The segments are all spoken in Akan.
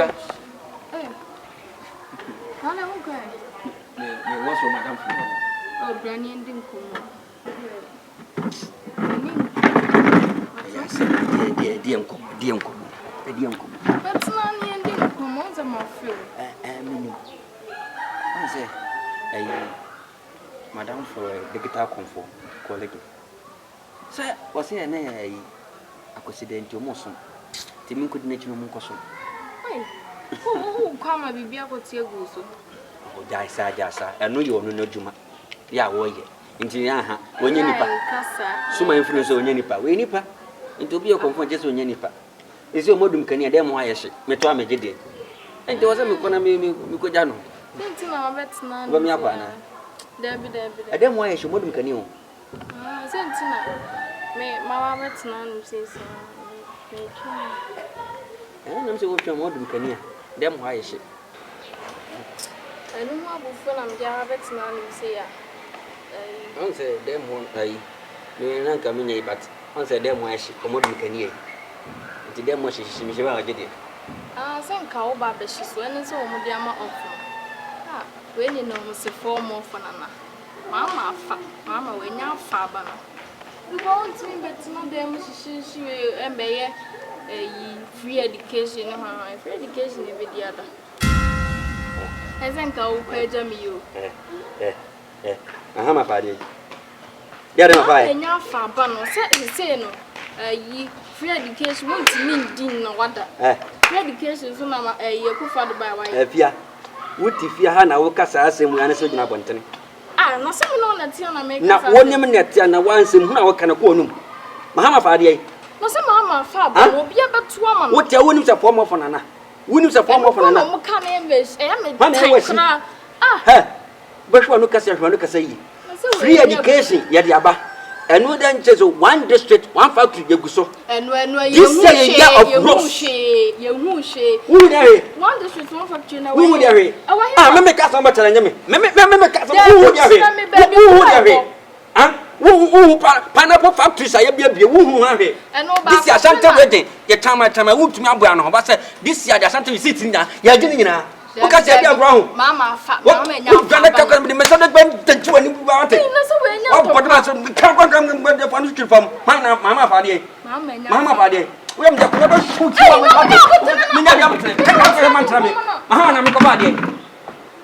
Afia. Eh. Nana wo kɔ ɛ? Me me wɔ so madam fo. Oh, brani ndi nkɔmmɔ. Ɛyɛ asɛm deɛ deɛ deɛ nkɔmmɔ deɛ nkɔmmɔ deɛ nkɔmmɔ. Bɛtena ne ndi nkɔmmɔ sɛ ma feel. Ɛ ɛ menim. Ɔn sɛ ɛyi madam fo digital kɔnfo kɔlege. Sɛ wɔse ɛnɛ yɛ ayi Akwasida nti ɔmo som nti me nkɔdi n'akyi na ɔmo nkɔ som. Ei wo wo kɔ ama biribi akɔte agu wo so. Oh gyae saa gyae saa ɛno yɛ ɔno n'adwuma yɛ a wɔyɛ nti aha wɔnyɛ nipa suma mfiri no sɛ ɔnyɛ nipa wɔyɛ nipa nti obi yɛ kɔmfɔ nkyɛ sɛ ɔnyɛ nipa ɛsɛ ɔmo adum kanea dɛn mo ayɛ hye metɔ a megye deɛ nti wɔ sɛ mekɔ na mekɔgya no wobɛmi akɔ anaa ɛdɛn mo ayɛ hye ɔmo adum kanea o Ah, sɛ nti na me ma wabɛtena anom seesei a, metwɛn. Ɛna nam sɛ wotwɛn ma ɔdum kanea, dɛm hɔ ayɛ hye. Ɛno ho abufuo na mede aba bɛtena anom sei a. Ɔn sɛ dɛm hɔ ayi, me na nka menya yi but ɔn sɛ dɛm hɔ ayɛ hye, ɔmo dum kanea yi. Nti dɛm hɔ hyehyehye mehyɛ ba a ɔgye deɛ. Ah, sɛ nka wo ba bɛhye so, ɛne sɛ wɔn de ama ɔfo. Ah, wei ne na wɔn se fɔɔ mɔfo nana. Mama afa, mama wanya afa aba no. Because wontumi mbɛtena dan mu hyehyeehye wei ɛmbɛyɛ ɛyi free education ne hwan hwan. Free education na ebedi ada. Ɛsɛ nka wokɔ agya me yi o. Eh, eh, eh, aha ma fa adeɛ yi. Deɛ ade ma fa yɛ. Mama anya afa aba no sɛ sesei no ɛyi free education wontumi ndi na wada. Eh. Free education nso na ɛyi Akufo Addo bae wayɛ. Afia. Wote fie ha na woka saa asɛm wei anasɛ wogyina abɔntene? Ah, na sɛ me ne wo na ɛte a na meka Na saa wo ne asɛm. me na ɛte a na w'ansɛm hunu a woka no kɔ w'anom. Mahama fa adeɛ yi. Na sɛ Mahama fa aba Ha? no, obi abɛto ama no. Wote a wonim sɛ fɔm ɔfɔ nana. Wonim sɛ fɔm Ɛno ɔfɔ kora na nana. ɔmo ka no ɛyɛ me ɛyɛ me Hwan na tan ɛwɔ asi? koraa. Ah! Hɛ! Bɛhwɛ w'ano kasa hwɛ w'ano kasa yie. Free education yɛde aba. Ɛno dɛ nkyɛ sɛ one district one factory yɛgu so. Ɛno ɛno This yɛhu year yɛ year hwee of yɛhu roads. hwee yɛhu hwee. Wohu dɛ hwee. One district one factory na Wohu dɛ hwee. Ɛwɔ he Ah, fa? me me kasa wɔbɛ challenge me. Me me me me kasa Daabi wohu dɛ hwee. kyerɛ me baabi Wohu koro dɛ a hwee. ɛwɔ. Ah, wohu wohu pa pineapple factories a yɛbiabie wohu ho ahwee. Ɛno This baako year pɛ Ashanti na. region yɛ tama tama wontumi aboa ano ho ba sɛ this year de Ashanti region seat nyinaa yɛagye ne nyinaa. Dabi Woka sɛ yɛde dabi agorɔ ho. maama afa Wo maama anya wo afa dwane aba no. kakra mede me nsa bɛgbɛ ntɛnkyi w'anim ba wate. Ei na sɛ wanya Wabɔ ntɔkwa. dama so ka ka ka ka fa no twiri fam. Hwan na maama afa adeɛ. Maama anya Maama afa. afa adeɛ. Woyɛ mede akonnwa bɛhyew ti Ei wa na wate. wode akotene na Menya deɛ abotene. Ka ka ka ma ntra me. Mahama na mekɔfa adeɛ.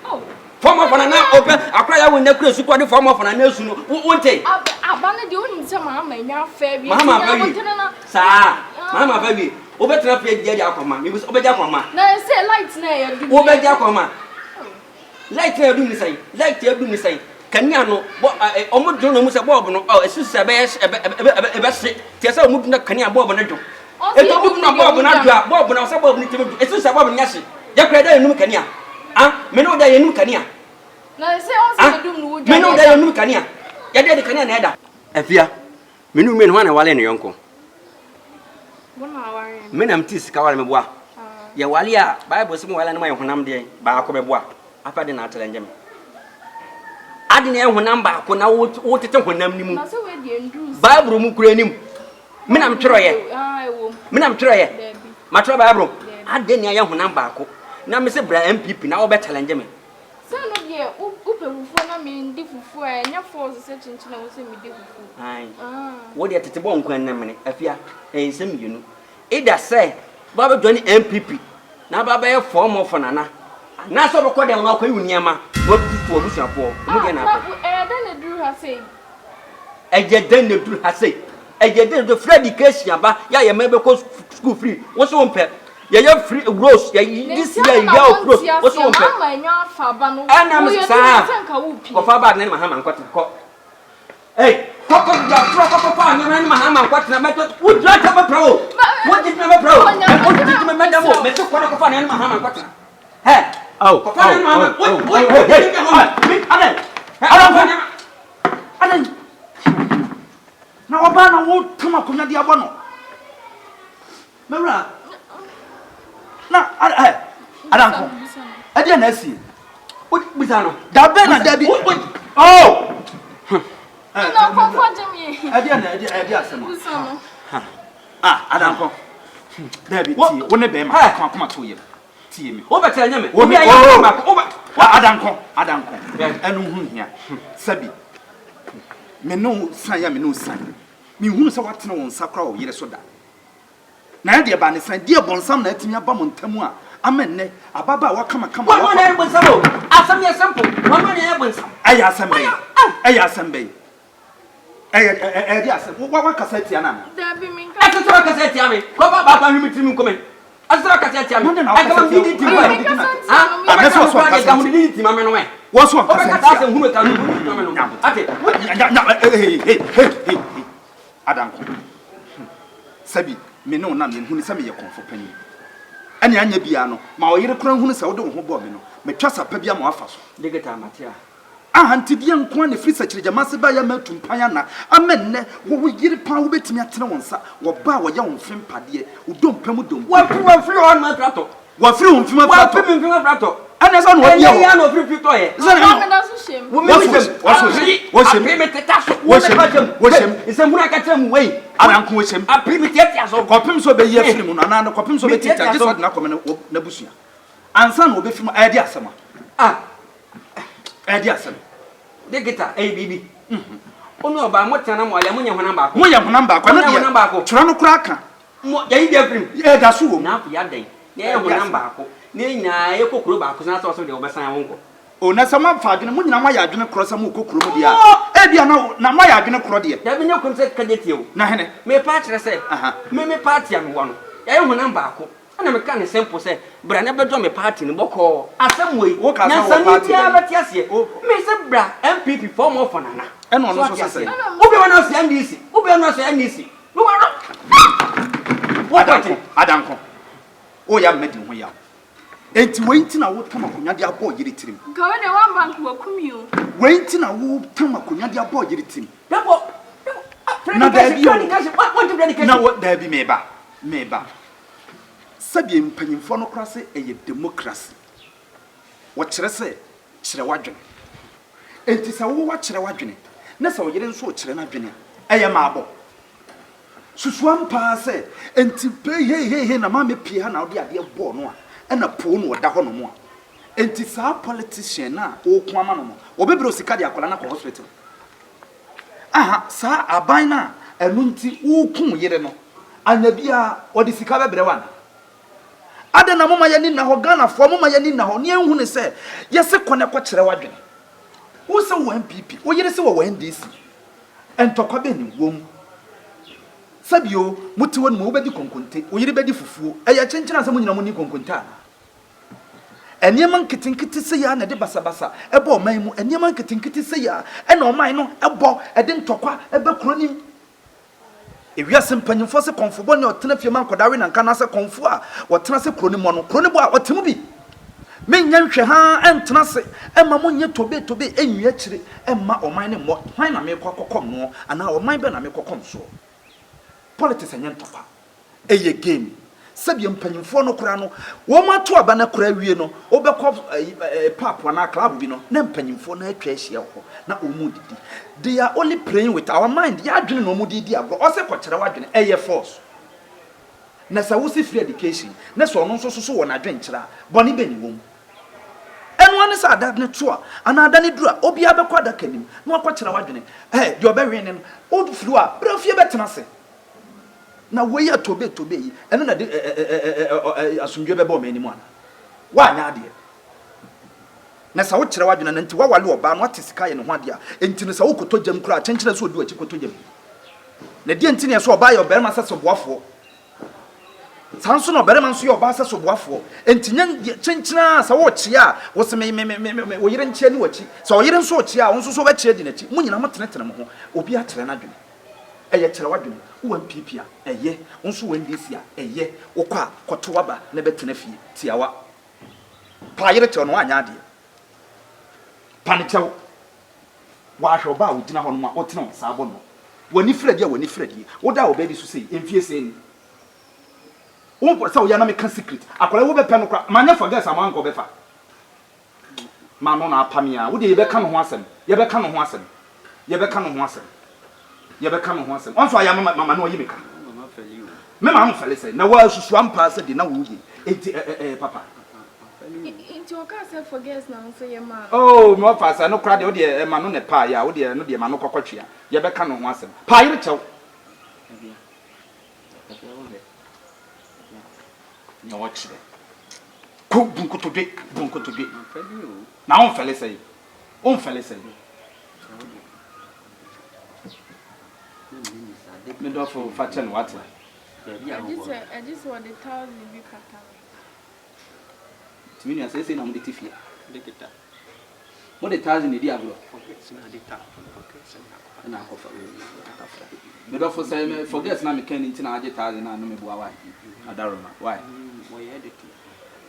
Oh. Fam afɔ na na ɔpɛ akora yɛ wo nnɛ kura sukuu ɔde fam afɔ na na esu no wo wo nte. Aba no deɛ wonim sɛ maama anya afa awie. Maama afa awie. Saa maama afa awie. Wobɛtena fie di adi akɔma. Mebisa wobɛgye akɔma. Na ɛsɛ light na ɛyɛ dum. Wobɛgye akɔma. Light na ɛyɛ dum ne sɛn? Light ɛyɛ dum ne sɛn? Kanea no bɔ ɛ ɔmo dwon na ɔmo sɛ bɔɔb no ɔ ɛsi sɛ ɛbɛyɛ ɛbɛ ɛbɛ ɛbɛhye. Tiɛ sɛ ɔmo dum na kanea bɔɔb no dwo. Eti ɔmo dum na bɔɔb no adwo a bɔɔb no ɔsɛ bɔɔb no tumi dwo. Ɛsi sɛ bɔɔb no nyɛ hye. Yɛ kura dɛ yɛnum kanea. Ah, me ne wo dɛ yɛnum kanea. Ah, me ne wo dɛ yɛnum kanea. Yɛde yɛde kanea na ɛda. Afia, me ne wo mmienu hwan na ɛwale ne yɔnko? Me na mete sika ware meboa. Yɛwale a, Bible sɛ mo wale no ma yɛ honam deɛ baako bɛboa. Afa de na akyerɛ ngye me. Ade na yɛ honam baako na wotete honam no mu. Bible mu kura anim. Me na metwerɛeɛ. Me na metwerɛeɛ. Matwerɛ Bible. Adɛn ni ayɛ honam baako. Na me se bra NPP na wobɛ challenge me. Sɛ no deɛ wopɛ fufuo na mendi fufuo a ɛnyɛ force sɛ kyenkyen a wo sɛ medi fufuo. Ae. Wo deɛ tete bɔ nkwan na mene. Afia, ɛyɛ nsɛm mmienu. Either sɛ woba bɛ join NPP na aba bɛyɛ fɔɔmɔ for Nana anaasɛ wobɛkɔ dɛm na wakɔyi wo nneɛma na watutu w'abusuafoɔ. Emu deɛ na apɛ. Ah, na ɛyɛ dɛn na ɛduru ha sei? Ɛyɛ dɛn na ɛduru ha sei? Ɛyɛ dɛn na ɛduru free education aba yɛ a yɛn mma bɛkɔ school free wo so wompɛ yɛyɛ free rose yɛ this year yɛ of rose wo so wompɛ ɛna me saa kɔfa bag na ne mahama nkɔtena kɔ Hey, kɔkɔ dua kɔkɔ fa nneɛma ne mahama nkɔtena mɛtɔ wo dua kyɛ bɛpra o wo gye gyina bɛpra o wo gye gyina mɛda mo mɛtɔ kɔ na kɔfa nneɛma mahama nkɔtena Hey, oh, kɔfa nneɛma mahama wo wo wo gye gyina hɔ mi adɛn adɛn Adɛn na ɔbaa na wotam akonnwa de abɔ no? Mawura, na ɛ adanko, ɛdeɛ na asie? Bisa no. Da bɛn na da bi? Oh! Ɛna kɔkɔ gye mi. Ɛdeɛ na ɛdeɛ ɛdeɛ asɛm. Bisa no. Ah, adanko. Dabi tie, wo ne bɛrima, kɔn akoma to yam. Tie me. Wobɛkyerɛ nyɛ me. Wo Obi me a yɛ oh! baako. Wobɛ. Adanko, adanko. Ɛno ho nhia. Sɛbi, me ne wo san a me ne wo san. Menhunu sɛ woatene wo nsa koraa wɔ wo yere so da. Na ɛdeɛ ɛbaa ne sɛn? Deɛ bɔnsam na atumi aba mo ntam a ama nnɛ ababaawa kamakama a Wɔn wakɔ. na ɛyɛ bonsam o. Asɛm yɛ simple. Wɔn na ɛyɛ bonsam. Ɛyɛ asɛm bɛn? Ɛyɛ asɛm bɛn? Ɛyɛ ɛyɛ deɛ asɛm? Wo wakasa atia no anaa? Dabi menka. Ɛsɛ sɛ wakasa atia me. Kɔfa baako ahwe me tirim nkome. Ɛsɛ sɛ wakasa atia me. Mo de na wakasa Ɛka atia ma wo. didi ti Ɛna kɔ. wodidi na. Ha? Ɛna sɛ Wobɛka ɔso no koraa deɛ ɔkasa ka ho ntia. didi ti ma me no ɛ. Wɔso ɔkasa Wobɛka ntia. saa asɛm hunu ka ho didi ti ma me no. Ate. Nya nya hey hey hey hey hey. Adanko. Sɛbi me ne wo nam yɛn hunu sɛ meyɛ kɔmfo panyin. Ɛne anyɛ biara no, ma ɔyere koraa nhunu sɛ wode wo ho bɔɔ me no, matwa sa pa bi ama wafa so. Digital mate a. Aha nti deɛ nko ara na ɛfiri sɛkyerɛgyama ase baeɛ ama atu mpan ana? Ama nnɛ, wo wo yere paa wobɛtumi atene wo nsa wɔ ba a wɔyɛ wo mfe mpadeɛ, wo dompe mu dompe. Wafiri wafiri hɔ nom afiri atɔ. Wafiri wo mfe mu afiri atɔ. Wafiri me mfe mu afiri atɔ. Ɛnna sɛ na wabie Ɛnɛ yi hɔ. ara na ofiri fi tɔeɛ. Sɛ na Ɔbaa meda so hyɛ mu. Wo me Wɔso hyɛ mu. wɔso Apiri wɔhyɛ mu. apiri me teta so. Wo me Wɔhyɛ ka kyerɛ mu mu. wɔhyɛ mu. Nsɛmhunu aka kyerɛ mu wei. Ananko wɔhyɛ mu. Apiri me tiatia so. Kɔpem sɛ ɔbɛyi afiri mu no anaa no kɔpem sɛ Me ɔbɛtiatia tiatia gye sɛ so. ɔde no akɔma ne n'abusua ansa na ɔbɛfiri mu. Ɛyɛ de asɛm a. Ah. Ɛyɛ de asɛm. Digital ɛyɛ biribi. Wo ne ɔbaa mo tena na mo aware a monyɛ honam baako. Moyɛ honam baako. Ɛno Monyɛ honam deɛ baako. twerɛ no koraa ka. Mo yɛyi bi afiri mu. Ɛda so wɔ mu. Na afei adɛn na yɛyɛ honam baako na yɛn nyinaa yɛkɔ kuro baako so na sɛ ɔsoro deɛ wɔbɛsan wo nkɔ. O na sɛ moamfa adwene, mo nyinaa moayɛ adwene korɔ sɛ morekɔ kuro mu deɛ a, ebia na, na moayɛ adwene korɔ deɛ. Dabi, nyɛ kurom sɛ kagye tie o. Na hene? Merepa akyerɛ sɛ, Aha. me me party a mewɔ no, yɛayɛ honam baako. Ɛna meka no simple sɛ, bra na bɛdɔ me party no bɔkɔɔ. Asɛm wei, Woka sɛ wowɔ nyansani party biara bɛn? bɛte aseɛ. Wo. Me se bra NPP foɔ mo fɔ nana. Ɛna ɔno So nso wate se aseɛ? sɛn? Wobɛma no asɛ NDC, wobɛma no asɛ NDC. Adanko, Adanko, woyɛ ama madi wo ho yaw. Enti wei nti na wotam akonnwa de abɔ ɔyere tirim. Nka wei deɛ woamba nka waku me o. Wei nti na wotam akonnwa de abɔ ɔyere tirim. Na daabi o, na wo, daabi meba, meba. Sɛdeɛ mpanyimfoɔ no koraa se ɛyɛ democracy. Wɔkyerɛ sɛ kyerɛ w'adwene. Enti sɛ wo woakyerɛ w'adwene na sɛ ɔyere nso rekyerɛ n'adwene a, ɛyɛ maabɔ. Susu ampa ara sɛ, enti hehehe na maame pie ha na wode adeɛ bɔɔ no a, ɛna poo na ɔda hɔnom a. Enti saa politician no a woreko ama no no, ɔbɛbrɛ wo sika de akwadaa no akɔ hospital. Aha, saa aban no a ɛno nti woreko wo yere no, anyɛ biara ɔde sika bɛbrɛ wo anaa? Adɛn na moma yɛn ani nna hɔ, Ghanafoɔ moma yɛn ani nna hɔ na yɛnhu no sɛ yɛse kɔ na kɔ kyerɛ w'adwene. Wo se wowɔ NPP, wo yere se wɔwɔ NDC. Ntɔkwa bɛn ne wom? Sɛbi o, mote hɔ nom wobɛdi konkonte, wo yere bɛdi fufuo. Ɛyɛ kyenkyen a sɛ mo nyinaa monni konkonte anaa? Nneɛma nketenkete sei ara na ɛde basabasa ba ɔman mu, nneɛma nketenkete sei ara na ɔman no bɔ de ntɔkwa ba kuro no mu. Ewiase mpanyimfoɔ se kɔmfo bɔne a ɔtena fie ma nkwadaa we nanka anaasɛ kɔmfo a ɔtena ase kuro no mmɔ no, kuro no bɔ a, ɔte mu bi. Menyɛ nhwɛhaa ntena ase mma monyɛ tobe-tobe nwie akyire mma ɔman no mmɔ. Hwan na merekɔ akɔkɔm noɔ anaa ɔman bɛn na merekɔkɔm soɔ? Politics nyɛ ntɔkwa. Ɛyɛ game. Sɛdeɛ mpanyinfoɔ no koraa no wɔn ato aba no koraa awie no wobɛkɔ pub anaa club bi no na mpanyinfoɔ no atwa ahyia wɔ hɔ na wɔn redidi. They are only playing with our mind. Yɛn adwene na wɔn de redi agorɔ. Ɔse kɔkyerɛ w'adwene. Ɛyɛ force. Na sɛ wose free education na sɛ ɔno nso soso wɔ n'adwenkyerɛ a bɔne bɛn ne wɔ mu? Ɛno ara ne sɛ ada no to a anaa ada no duru a obiara bɛkɔ adaka anim na wakɔkyerɛ w'adwene. Ɛɛ deɛ ɔbɛwene no wofiri hɔ a bra fie bɛtena ase. Na wei a tobe tobe yi, ɛno na ɛde asomdwoeɛ bɛba ɔman no mu anaa? Woanyɛ adeɛ. Na sɛ wokyerɛ w'adwene na nti woawale ɔbaa no ate sika ayɛ ne ho adeɛ a, enti no sɛ wokɔtɔ gyam koraa a, kyenkyena sɛ ɔdi w'akyi kɔtɔ gyam. Na deɛ nti na ɛsɛ ɔbaa yɛ ɔbarima sɛ soboafoɔ? Saa nso na ɔbarima nso yɛ ɔbaa sɛ soboafoɔ. Enti nyɛ deɛ kyenkyena a sɛ worekyea a, wo se me, me, me, me, me, wo yere nkyea ni w'akyi. Sɛ ɔyere nso rekyea a, wo nso so wobɛkyea di n'akyi. Mo nyinaa motenetene mo ho. Obiara kyerɛ n'adwene. Ɛyɛ kyerɛ w'adwene. Wowɔ NPP a, ɛyɛ. Wo nso wɔ NDC a, ɛyɛ. Wokɔ a, kɔto w'aba na bɛtena fie. Tiawa. Pa yere kyɛw na woanyɛ adeɛ. Pa no kyɛw. Woahwɛ ɔbaa a ɔgyina hɔnom a wotene wo nsa abɔ no. W'ani fira die a, w'ani fira die. Woda ɔbaa bi so sei, mfie sei ni. Wo sɛ woyɛ a na meka secret. Akwadaa yi wobɛpɛ no koraa. Manyɛ for girls a moankɔ bɛfa. M'ano na apa me a, wo deɛ yɛbɛka me ho asɛm, yɛbɛka me ho asɛm, yɛbɛka me ho asɛm, yɛbɛka me ho asɛm. Ɔnso ayɛ ama mama no ayi me ka. Me maame fɛle sɛ na woasusu ampa sɛ deɛ na woyɛ enti ɛ ɛ ɛ papa. Nti ɔkaa sɛ forgets na wo nso yɛ maa no. Oh me ɔfa sɛ ɛno koraa deɛ wodeɛ ɛma no na ɛpaa yɛ a wodeɛ ɛno deɛ ma no kɔkɔ twea yɛbɛka no ho asɛm paa yere kyɛw. Nea ɔkyerɛ ko bu nkotodwe bu nkotodwe na womfɛle sɛe womfɛle sɛe. Me dɔfo fa kyɛ no wate. Agye sɛ ɔde thousand bi pata me. Nti me nua seesei na mode te fie? Mode thousand na edi agorɔ? Ɛna akɔfa Me dɔfo sɛ me forget na meka ni nti na agye thousand na no meboa why? Adaroma why?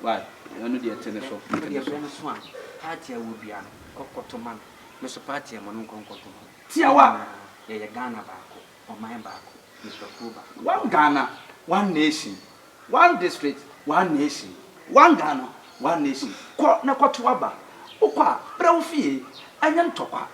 Why? Ɛno deɛ te ne so. Te ne so. Ɛno so a party a wɔ bia no kɔkɔto ma no. Me so party a mo no nkɔ nkɔto ma no. Tiawa. Yɛyɛ Ghana baako, ɔman baako, nipakuo baako. One Ghana, one nation. One district, one nation, one Ghana, one nation, kɔ na kɔto aba. Wokɔ a, brɛ wo fie. Ɛnyɛ ntɔkwa,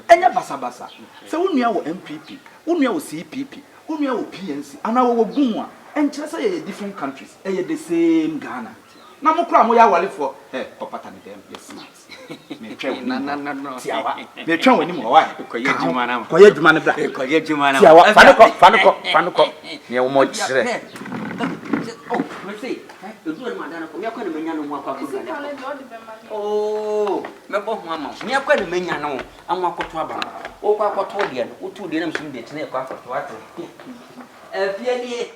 ɛnyɛ basabasa. Sɛ wo nua wɔ NPP, wo nua wɔ CPP, wo nua wɔ PNC anaa wɔwɔ GUM a, ɛnkyerɛ sɛ yɛyɛ different countries. Ɛyɛ the same Ghana. Na mo koraa a moyɛ awarefoɔ, hɛ, kɔpata ne dɛm, yɛ smart. Metwɛn w'anim hɔ. Tiawa. Metwɛn w'anim hɔ. Why? Kɔyɛ adwuma no. Kɔyɛ adwuma no bra. Kɔyɛ adwuma no. Tiawa. Fa no kɔ. Fa no kɔ. Fa no kɔ. Nea wɔn kyerɛ. Oh, mese, edu no madan kɔ. Meakɔ na menya no ho akɔ akɔ dwane. Oh, mɛbɔ ho ama wo. Meakɔ na menya no ho akɔto aba no. Wokɔ akɔto deɛ no, wotu deɛ na mesum deɛ tena ɛkɔ akɔto ate. Afie nie.